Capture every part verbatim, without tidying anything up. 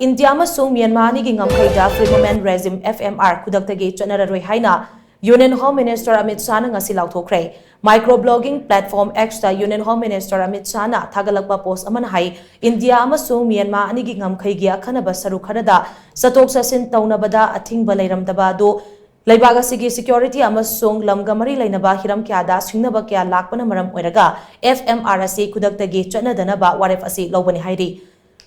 India ꯑꯃꯁꯨꯡ Myanmar ꯑꯅꯤꯒꯤ ꯉꯝꯈꯩꯗ Free Movement Regime, F M R, ꯈꯨꯗꯛꯇꯒꯤ ꯆꯠꯅꯔꯔꯣꯏ ꯍꯥꯏꯅ Union Home Minister ꯑꯃꯤꯠ ꯁꯥꯍꯅ ꯉꯁꯤ ꯂꯥꯎꯊꯣꯛꯈ꯭ꯔꯦ꯫ Microblogging platform X-ꯇ Union Home Minister Amit ꯁꯥꯍꯅ ꯊꯥꯒꯠꯂꯛꯄ ꯄꯣꯁ ꯑꯃꯅ ꯍꯥꯏ, India ꯑꯃꯁꯨꯡ ꯃ꯭ꯌꯥꯟꯃꯥꯔ ꯑꯅꯤꯒꯤ ꯉꯝꯈꯩꯒꯤ ꯑꯈꯟꯅꯕ ꯁꯔꯨꯛ ꯈꯔꯗ ꯆꯠꯊꯣꯛ ꯆꯠꯁꯤꯟ ꯇꯧꯅꯕꯗ ꯑꯊꯤꯡꯕ ꯂꯩꯔꯝꯗꯕ ꯑꯗꯨ ꯂꯩꯕꯥꯛ ꯑꯁꯤꯒꯤ security ꯑꯃꯁꯨꯡ ꯂꯝꯒ ꯃꯔꯤ ꯂꯩꯅꯕ ꯍꯤꯔꯝ ꯀꯌꯥꯗ ꯁꯤꯡꯅꯕ ꯀꯌꯥ ꯂꯥꯛꯄꯅ ꯃꯔꯝ ꯑꯣꯏꯔꯒ F M R ꯑꯁꯤ ꯈꯨꯗꯛꯇꯒꯤ ꯆꯠꯅꯗꯅꯕ ꯋꯥꯔꯦꯞ ꯑꯁꯤ ꯂꯧꯕꯅꯤ ꯍꯥꯏꯔꯤ꯫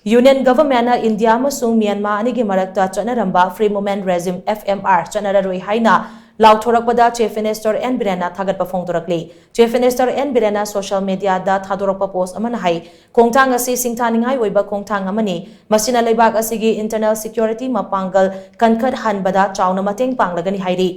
Union Government-ꯅ ꯏꯟꯗꯤꯌꯥ ꯑꯃꯁꯨꯡ ꯃ꯭ꯌꯥꯟꯃꯥꯔ ꯑꯅꯤꯒꯤ ꯃꯔꯛꯇ ꯆꯠꯅꯔꯝꯕ Free Movement Regime, F M R, ꯆꯠꯅꯔꯔꯣꯏ ꯍꯥꯏꯅ ꯂꯥꯎꯊꯣꯔꯛꯄꯗ Chief Minister ꯑꯦꯟ ꯕꯤꯔꯦꯟꯅ ꯊꯥꯒꯠꯄ ꯐꯣꯡꯗꯣꯔꯛꯂꯤ꯫ Chief Minister ꯑꯦꯟ ꯕꯤꯔꯦꯟꯅ social media-ꯗ ꯊꯥꯗꯣꯔꯛꯄ ꯄꯣꯁ ꯑꯃꯅ ꯍꯥꯏ, ꯈꯣꯡꯊꯥꯡ ꯑꯁꯤ ꯁꯤꯡꯊꯥꯅꯤꯡꯉꯥꯏ ꯑꯣꯏꯕ ꯈꯣꯡꯊꯥꯡ ꯑꯃꯅꯤ꯫ ꯃꯁꯤꯅ ꯂꯩꯕꯥꯛ ꯑꯁꯤꯒꯤ internal security ꯃꯄꯥꯡꯒꯜ ꯀꯟꯈꯠꯍꯟꯕꯗ ꯆꯥꯎꯅ ꯃꯇꯦꯡ ꯄꯥꯡꯂꯒꯅꯤ ꯍꯥꯏꯔꯤ꯫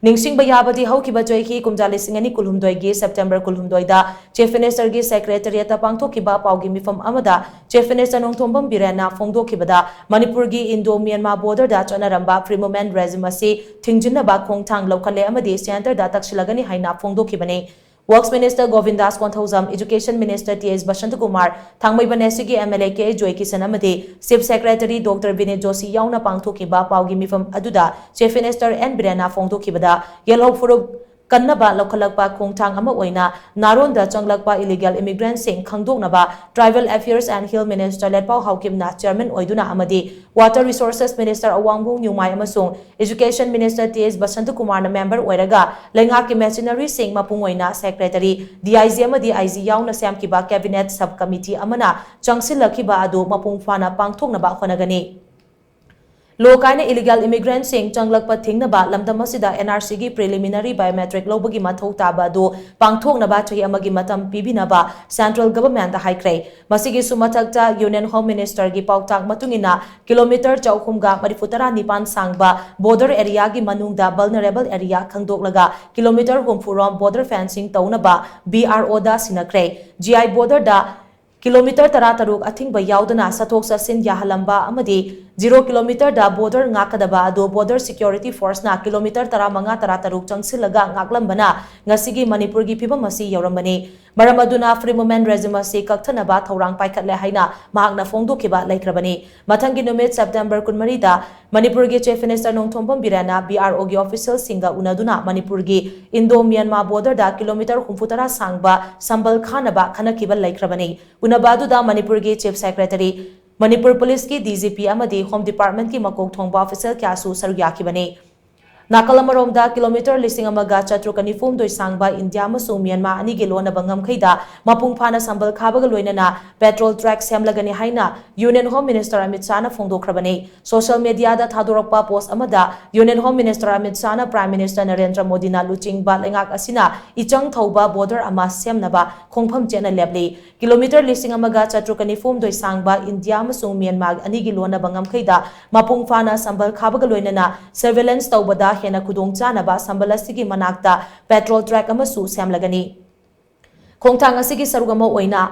ꯅꯤꯡꯁꯤꯡꯕ ꯌꯥꯕꯗꯤ, ꯍꯧꯈꯤꯕ ꯆꯍꯤ ꯀꯨꯝꯖꯥ ꯂꯤꯁꯤꯡ ꯑꯅꯤ ꯀꯨꯟꯍꯨꯝꯗꯣꯏꯒꯤ September ꯀꯨꯟꯍꯨꯝꯗꯣꯏꯗ Chief Minister-ꯒꯤ Secretariat-ꯇ ꯄꯥꯡꯊꯣꯛꯈꯤꯕ ꯄꯥꯎꯒꯤ ꯃꯤꯐꯝ ꯑꯃꯗ Chief Minister ꯅꯣꯡꯊꯣꯝꯕꯝ ꯕꯤꯔꯦꯟꯅ ꯐꯣꯡꯗꯣꯛꯈꯤꯕꯗ, ꯃꯅꯤꯄꯨꯔꯒꯤ Indo-Myanmar border-ꯗ ꯆꯠꯅꯔꯝꯕ Free Movement Regime ꯑꯁꯤ ꯊꯤꯡꯖꯤꯟꯅꯕ ꯈꯣꯡꯊꯥꯡ ꯂꯧꯈꯠꯂꯦ ꯑꯃꯗꯤ centre-ꯗ ꯇꯛꯁꯤꯜꯂꯒꯅꯤ ꯍꯥꯏꯅ ꯐꯣꯡꯗꯣꯛꯈꯤꯕꯅꯤ꯫ Works Minister Govindas Konthoujam, Education Minister T H Basantakumar, Thangmeiban S C-ꯒꯤ M L A K Joykishan ꯑꯃꯗꯤ Chief Secretary Doctor ꯕꯤꯅꯤꯠ ꯖꯣꯁꯤ ꯌꯥꯎꯅ ꯄꯥꯡꯊꯣꯛꯈꯤꯕ ꯄꯥꯎꯒꯤ ꯃꯤꯐꯝ ꯑꯗꯨꯗ Chief Minister ꯑꯦꯟ ꯕꯤꯔꯦꯟꯅ ꯐꯣꯡꯗꯣꯛꯈꯤꯕꯗ, ꯌꯦꯜꯍꯧ ꯐꯨꯔꯨꯞ ꯀꯟꯅꯕ ꯂꯧꯈꯠꯂꯛꯄ ꯈꯣꯡꯊꯥꯡ ꯑꯃ ꯑꯣꯏꯅ ꯅꯥꯔꯣꯟꯗ ꯆꯪꯂꯛꯄ illegal immigrant-ꯁꯤꯡ ꯈꯪꯗꯣꯛꯅꯕ Tribal Affairs and Hill Minister ꯂꯦꯠꯄꯥꯎ ꯍꯥꯎꯀꯤꯞꯅ chairman ꯑꯣꯏꯗꯨꯅ ꯑꯃꯗꯤ Water Resources Minister ꯑꯋꯥꯡꯕꯨꯡ ꯅ꯭ꯌꯨꯃꯥꯏ ꯑꯃꯁꯨꯡ Education Minister ꯇꯤ ꯑꯩꯆ ꯕꯁꯟꯇꯀꯨꯃꯥꯔꯅ member ꯑꯣꯏꯔꯒ ꯂꯩꯉꯥꯛꯀꯤ machinery-ꯁꯤꯡ ꯃꯄꯨꯡ ꯑꯣꯏꯅ Secretary, D I G ꯑꯃꯗꯤ I G ꯌꯥꯎꯅ ꯁꯦꯝꯈꯤꯕ Cabinet Sub Committee ꯑꯃꯅ ꯆꯪꯁꯤꯜꯂꯛꯈꯤꯕ ꯑꯗꯨ ꯃꯄꯨꯡ ꯐꯥꯅ ꯄꯥꯡꯊꯣꯛꯅꯕ ꯍꯣꯠꯅꯒꯅꯤ꯫ ꯂꯣ ꯀꯥꯏꯅ illegal immigrant-ꯁꯤꯡ ꯆꯪꯂꯛꯄ ꯊꯤꯡꯅꯕ ꯂꯝꯗꯝ ꯑꯁꯤꯗ N R C-ꯒꯤ preliminary biometric ꯂꯧꯕꯒꯤ ꯃꯊꯧ ꯇꯥꯕ ꯑꯗꯨ ꯄꯥꯡꯊꯣꯛꯅꯕ ꯆꯍꯤ ꯑꯃꯒꯤ ꯃꯇꯝ ꯄꯤꯕꯤꯅꯕ central government-ꯇ ꯍꯥꯏꯈ꯭ꯔꯦ꯫ ꯃꯁꯤꯒꯤꯁꯨ ꯃꯊꯛꯇ Union Home Minister-ꯒꯤ ꯄꯥꯎꯇꯥꯛ ꯃꯇꯨꯡ ꯏꯟꯅ, kilometre ꯆꯍꯨꯝꯒ ꯃꯔꯤꯐꯨ ꯇꯔꯥ ꯅꯤꯄꯥꯟ ꯁꯥꯡꯕ border area-ꯒꯤ ꯃꯅꯨꯡꯗ vulnerable area ꯈꯪꯗꯣꯛꯂꯒ kilometre ꯍꯨꯝꯐꯨ ꯔꯣꯝ border fencing ꯇꯧꯅꯕ B R O-ꯗ ꯁꯤꯟꯅꯈ꯭ꯔꯦ꯫ G I border-ꯗ kilometre ꯇꯔꯥꯇꯔꯨꯛ ꯑꯊꯤꯡꯕ ꯌꯥꯎꯗꯅ ꯆꯠꯊꯣꯛ ꯆꯠꯁꯤꯟ ꯌꯥꯍꯜꯂꯝꯕ ꯑꯃꯗꯤ ꯖꯤꯔꯣ ꯀꯤꯂꯣꯃꯤꯇꯔꯗ ꯕꯣꯔꯗꯔ ꯉꯥꯛꯀꯗꯕ ꯑꯗꯨ ꯕꯣꯔꯗꯔ ꯁꯦꯀ꯭ꯌꯨꯔꯤꯇꯤ ꯐꯣꯔꯁꯅ ꯀꯤꯂꯣꯃꯤꯇꯔ ꯇꯔꯥꯃꯉꯥ ꯇꯔꯥꯇꯔꯨꯛ ꯆꯪꯁꯤꯜꯂꯒ ꯉꯥꯛꯂꯝꯕꯅ ꯉꯁꯤꯒꯤ ꯃꯅꯤꯄꯨꯔꯒꯤ ꯐꯤꯕꯝ ꯑꯁꯤ ꯌꯧꯔꯝꯕꯅꯤ꯫ ꯃꯔꯝ ꯑꯗꯨꯅ ꯐ꯭ꯔꯤ ꯃꯨꯚꯃꯦꯟ ꯔꯦꯖꯤꯝ ꯑꯁꯤ ꯀꯛꯊꯅꯕ ꯊꯧꯔꯥꯡ ꯄꯥꯏꯈꯠꯂꯦ ꯍꯥꯏꯅ ꯃꯍꯥꯛꯅ ꯐꯣꯡꯗꯣꯛꯈꯤꯕ ꯂꯩꯈ꯭ꯔꯕꯅꯤ꯫ ꯃꯊꯪꯒꯤ ꯅꯨꯃꯤꯠ ꯁꯦꯞꯇꯦꯝꯕꯔ ꯀꯨꯟꯃꯔꯤꯗ ꯃꯅꯤꯄꯨꯔꯒꯤ ꯆꯤꯐ ꯃꯤꯅꯤꯁꯇꯔ ꯅꯣꯡꯊꯣꯝꯕꯝ ꯕꯤꯔꯦꯟꯅ ꯕꯤ ꯑꯥꯔ ꯑꯣꯒꯤ ꯑꯣꯐꯤꯁꯤꯌꯦꯜꯁꯤꯡꯒ ꯎꯅꯗꯨꯅ ꯃꯅꯤꯄꯨꯔꯒꯤ ꯏꯟꯗꯣ ꯃ꯭ꯌꯥꯟꯃꯥ ꯕꯣꯔꯗꯔꯗ ꯀꯤꯂꯣꯃꯤꯇꯔ ꯍꯨꯝꯐꯨꯇꯔꯥ ꯁꯥꯡꯕ ꯁꯝꯕꯜ ꯈꯥꯅꯕ ꯈꯟꯅꯈꯤꯕ ꯂꯩꯈ꯭ꯔꯕꯅꯤ꯫ ꯎꯅꯕ ꯑꯗꯨꯗ ꯃꯅꯤꯄꯨꯔꯒꯤ ꯆꯤꯐ ꯁꯦꯀ꯭ꯔꯦꯇꯔꯤ, ꯃꯅꯤꯄꯨꯔ ꯄꯨꯂꯤꯁꯀꯤ ꯗꯤ ꯖꯤ ꯄꯤ ꯑꯃꯗꯤ ꯍꯣꯝ ꯗꯤꯄꯥꯔꯠꯃꯦꯟꯠꯀꯤ ꯃꯀꯣꯛ ꯊꯣꯡꯕ ꯑꯣꯐꯤꯁꯤꯌꯦꯜ ꯀꯌꯥꯁꯨ ꯁꯔꯨꯛ ꯌꯥꯈꯤꯕꯅꯤ꯫ ꯅꯥꯀꯜ ꯑꯃꯔꯣꯝꯗ ꯀꯤꯂꯣꯃꯤꯇꯔ ꯂꯤꯁꯤꯡ ꯑꯃꯒ ꯆꯥꯇ꯭ꯔꯨꯛꯀ ꯅꯤꯐꯨꯍꯨꯝꯗꯣꯏ ꯁꯥꯡꯕ ꯏꯟꯗꯤꯌꯥ ꯑꯃꯁꯨꯡ ꯃ꯭ꯌꯥꯟꯃꯥꯔ ꯑꯅꯤꯒꯤ ꯂꯣꯟꯅꯕ ꯉꯝꯈꯩꯗ ꯃꯄꯨꯡ ꯐꯥꯅ ꯁꯝꯕꯜ ꯈꯥꯕꯒ ꯂꯣꯏꯅꯅ ꯄꯦꯇ꯭ꯔꯣꯜ ꯇ꯭ꯔꯦꯛ ꯁꯦꯝꯂꯒꯅꯤ ꯍꯥꯏꯅ ꯌꯨꯅꯤꯌꯟ ꯍꯣꯝ ꯃꯤꯅꯤꯁꯇꯔ ꯑꯃꯤꯠ ꯁꯥꯍꯅ ꯐꯣꯡꯗꯣꯛꯈ꯭ꯔꯕꯅꯤ꯫ ꯁꯣꯁꯤꯌꯦꯜ ꯃꯤꯗꯤꯌꯥꯗ ꯊꯥꯗꯣꯔꯛꯄ ꯄꯣꯁ꯭ꯠ ꯑꯃꯗ ꯌꯨꯅꯤꯌꯟ ꯍꯣꯝ ꯃꯤꯅꯤꯁꯇꯔ ꯑꯃꯤꯠ ꯁꯥꯍꯅ ꯄ꯭ꯔꯥꯏꯝ ꯃꯤꯅꯤꯁꯇꯔ ꯅꯔꯦꯟꯗ꯭ꯔ ꯃꯣꯗꯤꯅ ꯂꯨꯆꯤꯡꯕ ꯂꯩꯉꯥꯛ ꯑꯁꯤꯅ ꯏꯆꯪ ꯊꯧꯕ ꯕꯣꯔꯗꯔ ꯑꯃ ꯁꯦꯝꯅꯕ ꯈꯣꯡꯐꯝ ꯆꯦꯠꯅ ꯂꯦꯞꯂꯤ꯫ ꯀꯤꯂꯣꯃꯤꯇꯔ ꯂꯤꯁꯤꯡ ꯑꯃꯒ ꯆꯥꯇ꯭ꯔꯨꯛꯀ ꯅꯤꯐꯨꯍꯨꯝꯗꯣꯏ ꯁꯥꯡꯕ ꯏꯟꯗꯤꯌꯥ ꯑꯃꯁꯨꯡ ꯃ꯭ꯌꯥꯟꯃꯥꯔ ꯑꯅꯤꯒꯤ ꯂꯣꯟꯅꯕ ꯉꯝꯈꯩꯗ ꯃꯄꯨꯡ ꯐꯥꯅ ꯁꯝꯕꯜ ꯈꯥꯕꯒ ꯂꯣꯏꯅꯅ ꯁꯔꯚꯦꯂꯦꯟꯁ ꯇꯧꯕꯗ ꯍꯦꯟꯅ ꯈꯨꯗꯣꯡ ꯆꯥꯅꯕ ꯁꯝꯕꯜ ꯑꯁꯤꯒꯤ ꯃꯅꯥꯛꯇ ꯄꯦꯇ꯭ꯔꯣꯜ ꯇ꯭ꯔꯦꯛ ꯑꯃꯁꯨ ꯁꯦꯝꯂꯒꯅꯤ꯫ ꯈꯣꯡꯊꯥꯡ ꯑꯁꯤꯒꯤ ꯁꯔꯨꯛ ꯑꯃ ꯑꯣꯏꯅ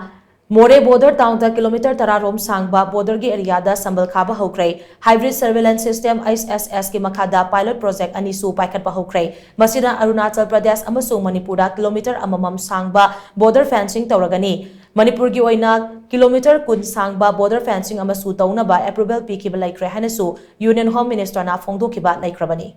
ꯃꯣꯔꯦ ꯕꯣꯔꯗꯔ ꯇꯥꯎꯟꯗ ꯀꯤꯂꯣꯃꯤꯇꯔ ꯇꯔꯥ ꯔꯣꯝ ꯁꯥꯡꯕ ꯕꯣꯔꯗꯔꯒꯤ ꯑꯦꯔꯤꯌꯥꯗ ꯁꯝꯕꯜ ꯈꯥꯕ ꯍꯧꯈ꯭ꯔꯦ꯫ ꯍꯥꯏꯕ꯭ꯔꯤꯗ ꯁꯔꯚꯦꯂꯦꯟꯁ ꯁꯤꯁꯇꯦꯝ, ꯑꯩꯆ ꯑꯦꯁ ꯑꯦꯁ, ꯀꯤ ꯃꯈꯥꯗ ꯄꯥꯏꯂꯣꯠ ꯄ꯭ꯔꯣꯖꯦꯛ ꯑꯅꯤꯁꯨ ꯄꯥꯏꯈꯠꯄ ꯍꯧꯈ꯭ꯔꯦ꯫ ꯃꯁꯤꯅ ꯑꯔꯨꯅꯥꯆꯜ ꯄ꯭ꯔꯗꯦꯁ ꯑꯃꯁꯨꯡ ꯃꯅꯤꯄꯨꯔꯗ ꯀꯤꯂꯣꯃꯤꯇꯔ ꯑꯃꯃꯝ ꯁꯥꯡꯕ ꯕꯣꯔꯗꯔ ꯐꯦꯟꯁꯤꯡ ꯇꯧꯔꯒꯅꯤ꯫ ꯃꯅꯤꯄꯨꯔꯒꯤ ꯑꯣꯏꯅ ꯀꯤꯂꯣꯃꯤꯇꯔ ꯀꯨꯟ ꯁꯥꯡꯕ ꯕꯣꯔꯗꯔ ꯐꯦꯟꯁꯤꯡ ꯑꯃꯁꯨ ꯇꯧꯅꯕ ꯑꯦꯄ꯭ꯔꯨꯚꯦꯜ ꯄꯤꯈꯤꯕ ꯂꯩꯈ꯭ꯔꯦ ꯍꯥꯏꯅꯁꯨ ꯌꯨꯅꯤꯌꯟ ꯍꯣꯝ ꯃꯤꯅꯤꯁꯇꯔꯅ ꯐꯣꯡꯗꯣꯛꯈꯤꯕ ꯂꯩꯈ꯭ꯔꯕꯅꯤ꯫